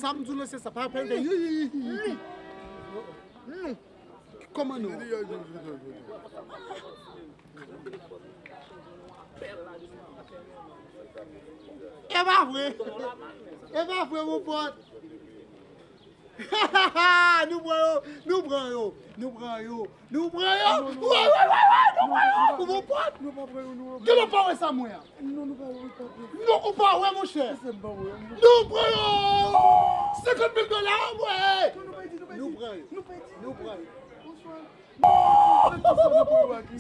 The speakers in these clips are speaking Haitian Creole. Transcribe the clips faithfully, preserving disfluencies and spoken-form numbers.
Sa m di w lan se sa, pa pèdi. Non. Kòman non? E pa vre. E pa vre, mon pòt. Nou pran yo, nou pran yo, nou pran yo, nou pran yo. Wi, wi, wi, wi, nou pran yo. Ou mon pòt. Gen lè w pa wè sa mwen an. Non, ou pa wè, monchè. Nou pran yo. Senkant mil dola, mwen. Nou pran yo. Nou pran yo.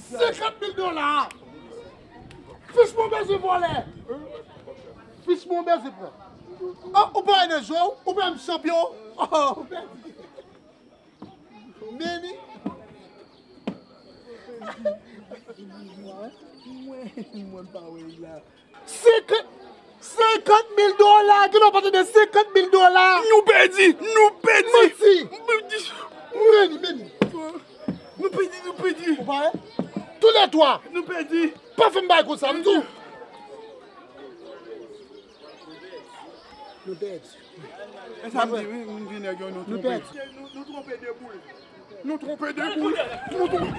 Senkant mil dola. Fich mwen bezwen vòlè. Fich mwen bezwen pran. Oh, ou pa wè nan je w, ou pa wè m chanpyon. Oh, ou pèdi. Meni. Mwen, mwen pa wè la. Senkant, senkant mil dola, gen lè w pa tande senkant mil dola. Nou pèdi, nou pèdi. Manti. Meni, meni. Nou pèdi, nou pèdi. Ou pa wè? Tou lè twa. Nou pèdi. Pa fè m bagay konsa, m di w. Nou pèdi. E sa m di, wi, m di nèg yo, nou twonpe. Nou pèdi. Nou, nou twonpe de boul. Nou twonpe de boul. Nou twonpe.